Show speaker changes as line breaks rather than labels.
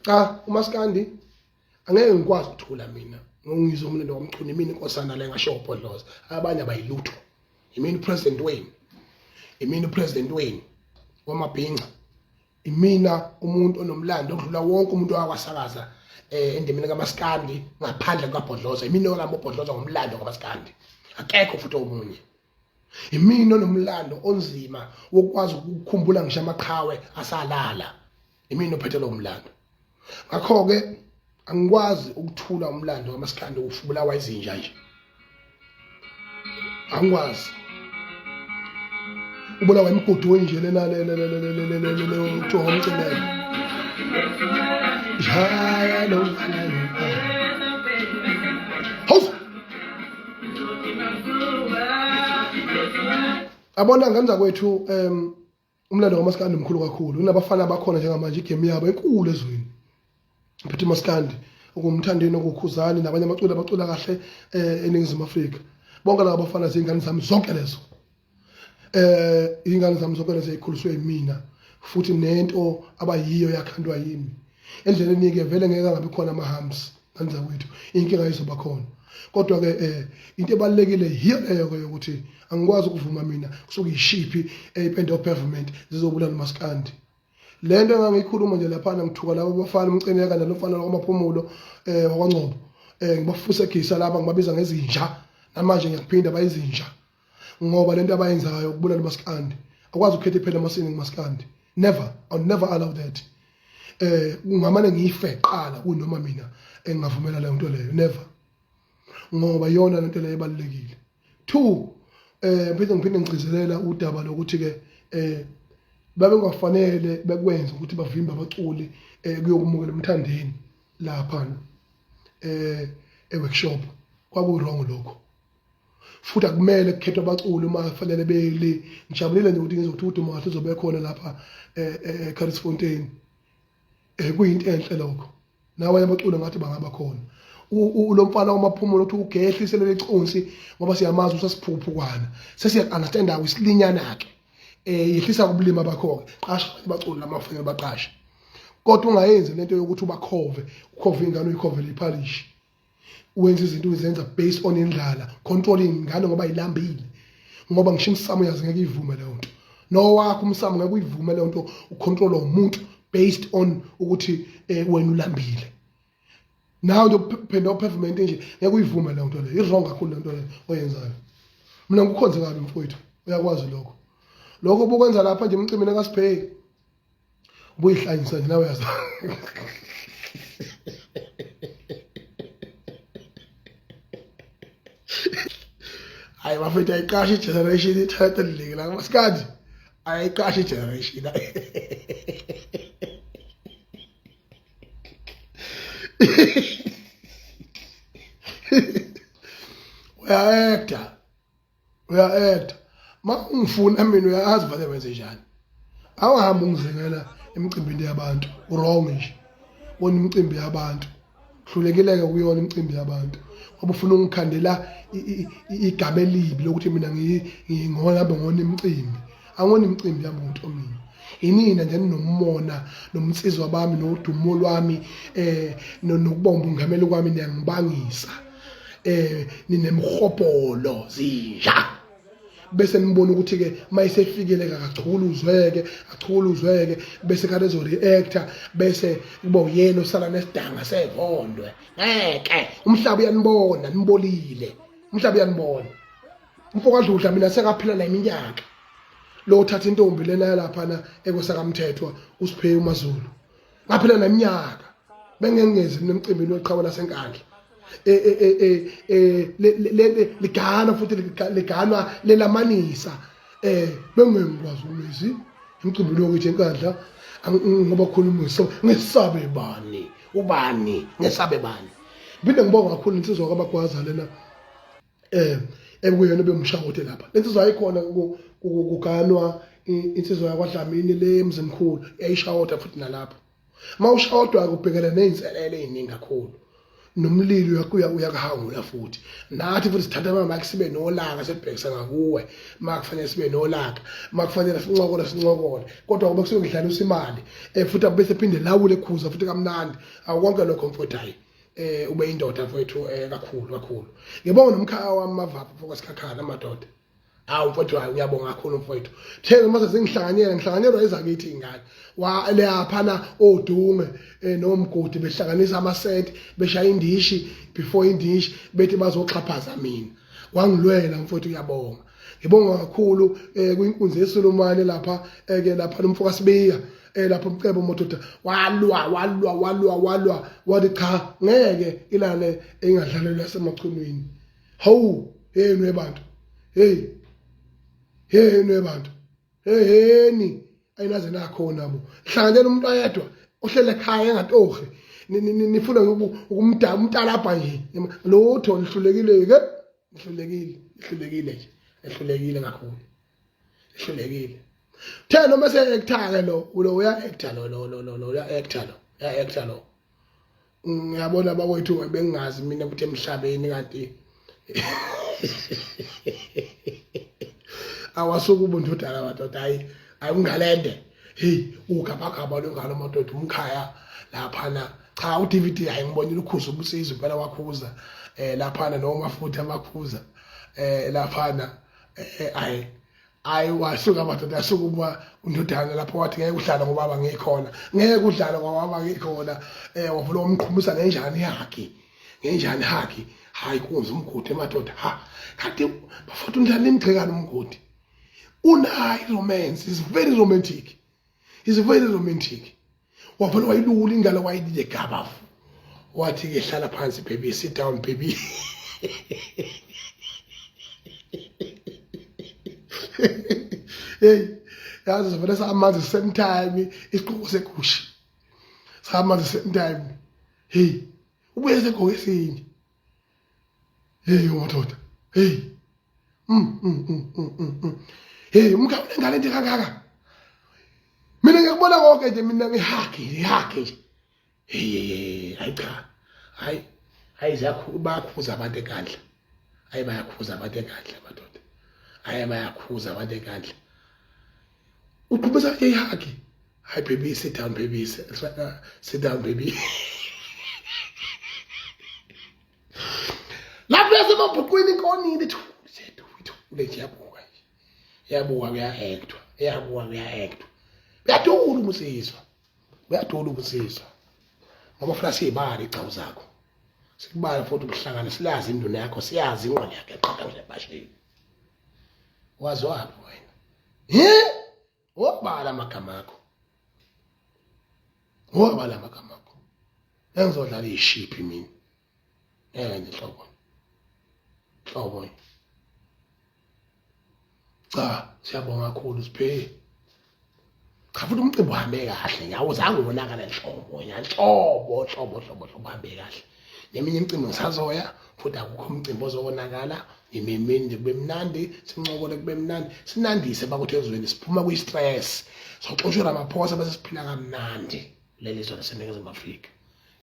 Cha, umaskandi angeke ngikwazi ukuthula mina. Ngizwe umlando wamchunu imini inkosana le ngasho ubhodloza. Abanye abayilutho. Imini president wenu. Imini president wenu wamabhinca. Imina umuntu onomlando odlula wonke umuntu owakwasakaza eh endimeni kaMaskandi ngaphandle kukaBhodloza. Imina olamba uBhodloza ngomlando kaMaskandi. Akekho futhi omunye. Imina onomlando onzima wokwazi ukukhumbula ngisho amaqhawe asalala. Imina ophethe lo mlando. Ngakho-ke angikwazi ukuthula umlando kaMaskandi ufubulawa izinja nje. Angikwazi. Ubulawa imigodi wenje lena le le le le le le le le kuthiwa umcimelo. Shaya lo mfana. House. Abona ngenza kwethu umlando kamaskandi mkhulu kakhulu kunabafana abakhona njengamanje igame yabo enkulu ezweni phethe umaskandi okumthandeni okukhuzani nabanye abaculi abacula kahle eh, eNingizimu Afrika bonke laba bafana zingane zami zonke lezo eh ingane zami zonke lezo ezikhuliswe yimina futhi nento abayiyo yakhandwa yimi endleleni ke vele ngeke ngabe khona ama humps ngane zakwethu inkinga izoba khona kodwa ke eh into ebalekile yiyo leyo ke yokuthi angikwazi ukuvuma mina kusuke ishiphi eyipende pavement zizobulala umaskandi lento engangiyikhuluma nje laphana ngithuka laba bafana umcineka nalomfana wakwaMaphumulo eh wakwaNgcobo eh ngibafusegisa laba ngibabiza ngezinja namanje ngiyakuphinda bayizinja ngoba lento abayenzayo ukubulala umaskandi akwazi ukukhetha iphela emasini kumaskandi never I'll never allow that eh ngamane ngife qala kunoma mina engingavumela leyo nto leyo never ngoba iyona lento leyo ebalulekile two eh ngiphinde ngiphinde ngigcizelela udaba lokuthi ke eh babengafanele bekwenze ukuthi bavimbe abaculi eh kuyokumukela umthandeni lapha eh e-workshop kwaku wrong lokho futhi akumele kukhethwe abaculi uma kufanele bele ngijabulile nje ukuthi ngizokuthi uDuma kahle uzobe khona lapha eCarisfontein eh, eh kuyinto enhle lokho nabanye abaculi ngathi bangaba khona lo mfana wamaphumulo ukuthi ugehlise leli consi ngoba siyamazi usasiphukupukwana sesiya-understanda isilinyana-ke um yehlisa kubulima bakho-ke qasha abanye abaculi lamafanele baqashe kodwa ungayenzi lento yokuthi ubakhove ukhove ingane uyikhovele iphalishi wenza izinto uzenza based on indlala controlling ingane ngoba ilambile ngoba ngisho imsamo yazi ngeke ivume leyo nto nowakho umsamo ngeke uyivume leyo nto ucontrol umuntu based on ukuthi eh, wena ulambile nawe nje uphenda upavement nje ngeke uyivume leyo nto leyo i-wrong kakhulu le nto leyo oyenzayo mina ngikukhonze kabi mfowethu uyakwazi lokho lokho obukwenza lapha nje emcimbini kaSipheyi ubuyihlanyisa nje nawe yazi hayi bafethu ayiqashe igeneration ithatha liliki la masikandi ayiqashe igeneration uya-acta uya-acta ma ungifuna mina uyazi vele wenze njani awuhambi ungizingela emicimbini yabantu wrong nje wona imicimbi yabantu hlulekileke kuyona imicimbi yabantu ngoba ufuna ungikhandela igama elibi lokuthi mina ngingona hambe ngona imicimbi angona imicimbi yamuntu mina inina nje ninomona nomnsizwa bami nodumo lwami eh nokubomba ungamele kwami niyangibangisa eh ninemhobholo zinja bese nibona ukuthi ke mayisefikele kakachukuluzweke achukuluzweke bese kade ezo reactor bese kuba uyena osala nesidanga sevondwe ngeke umhlaba uyanibona nibolile umhlaba uyanibona umfokadludla mina sekaphila la iminyaka lo thatha intombi lena yalaphana ekwesakamthethwa usiphe uMazulu ngaphila neminyaka bengengezi mina emcimbini weqhawe lasenkandla e, e, e, ligana futhi liganwa lelamanisa eh bengengikwazi ukulezi emcimbini wokuthi enkandla ngoba khuluma ngesabe bani ubani ngesabe bani ngiphinde ngibonga kakhulu insizwa kabagwaza lena eh ekuyena bemshawude lapha lensizwa ayikhona kuganwa insizwa yakwaDlamini le emzimkhulu yayishawuda futhi nalapho uma ushawudwa kubhekene nezinselele eziningi kakhulu Nomlilo uyakuhangula futhi. Nathi futhi sithatha ama-mic sibe nolaka sibhekisa ngakuwe. Makufanele sibe nolaka, makufanele sincokole sincokole. Kodwa ngoba kusuke kudlalisa imali, futhi abese phinde lawule khuza futhi kamnandi. Awukonke lokho mfowethu hayi. Ube indoda mfowethu kakhulu kakhulu. Ngibonga nomkhaya wami Mavapha mfowethu Sikhakhane amadoda. Hawu mfowethu hayi ngiyabonga kakhulu mfowethu. Thenga uma sezingihlanganyela ngihlanganyelwa ezakithi ingane. Wa leyaphana odume nomgodi behlanganisa amasenti beshaya indishi before indishi bethi bazoxhaphaza mina. Wangilwela mfowethu ngiyabonga. Ngibonga kakhulu kwinkunzi yeSulumane lapha ke lapha nomfoka Sibiya lapha umcebo madoda walwa walwa walwa walwa wathi cha ngeke ilale engadlalelwa yasemachunwini. Hawu hey nwebantu. Hey. Hey nwebantu. Hey heni ayinaze nakhona bo. Hlanganela umuntu oyedwa ohlele ekhaya engatohi. Nifuna ukumda umtalabha nje. Lutho nihlulekile ke. Nihlulekile, nihlulekile nje. Nihlulekile kakhulu. Nihlulekile. Uthe noma se actor ke lo, lo uya actor lo lo lo lo uya actor lo. Uya actor lo. Ngiyabona bakwethu bengingazi mina ukuthi emhlabeni kanti awasuka ubuntu udala madoda hayi hayi ungalende hey ugabagaba lwengalo madoda umkhaya laphana cha uDVD hayi ngibonile ukhuza ubusizo impela wakhuza laphana noma futhi amakhuza laphana hayi Hayi wasuka madoda yasuka uma undodana lapho wathi ngeke uhlale ngoba baba ngikhona ngeke udlale ngoba baba ngikhona wavula wamqhumisa ngenjani yakhe ngenjani yakhe hayi kunze umgodi emadoda ha kanti bafowethu unjani nimgxekani umgodi unayo romance is very romantic is very romantic wavele wayilula ingalo wayidile gabafu wathi ke hlala phansi baby sit down baby hey yazi sivele samanzi same time isiquko segushi samanzi same time hey ubuye segqoke esinye hey madoda hey hey umkhaya unengane nje kangaka mina ngiyakubona konke nje mina ngihage ngihage nje hey hayi cha hayi hayi ziyakhu bayakhuza abantu enkandla hayi bayakhuza abantu enkandla madoda hayi bayakhuza abantu enkandla uqhubisa nje ihagi hayi baby sit down baby sit down baby lapho yasemabhuqwini inkonile ithule nje yabuka nje yabuka kuya-actwa yabuka kuya-actwa uyadula umusizwa uyadula umusizwa ngoba funa siyibale iy'gcawu zakho sikubale futhi ubuhlangane silazi induna yakho siyazi ingqondo yakho eqhatha nje ebashini wazi waphi wena he wobala amagama akho wobala amagama akho engizodlala ishiphi mina ngeke nje hlobo hlobo cha siyabonga kakhulu siphe cha futhi umcimbi uhambe kahle awuzange ubonakale nhlobo nhlobo nhlobo nhlobo nhlobo uhambe kahle neminye imicimbi ngisazoya futhi akukho umcimbi ozobonakala ngimemini nje kube mnandi sincokole kube mnandi sinandise bakuthi ezweni siphuma kwi-stress soxoshwa ramaphosa bese siphila kamnandi leli zwe laseningizimu afrika.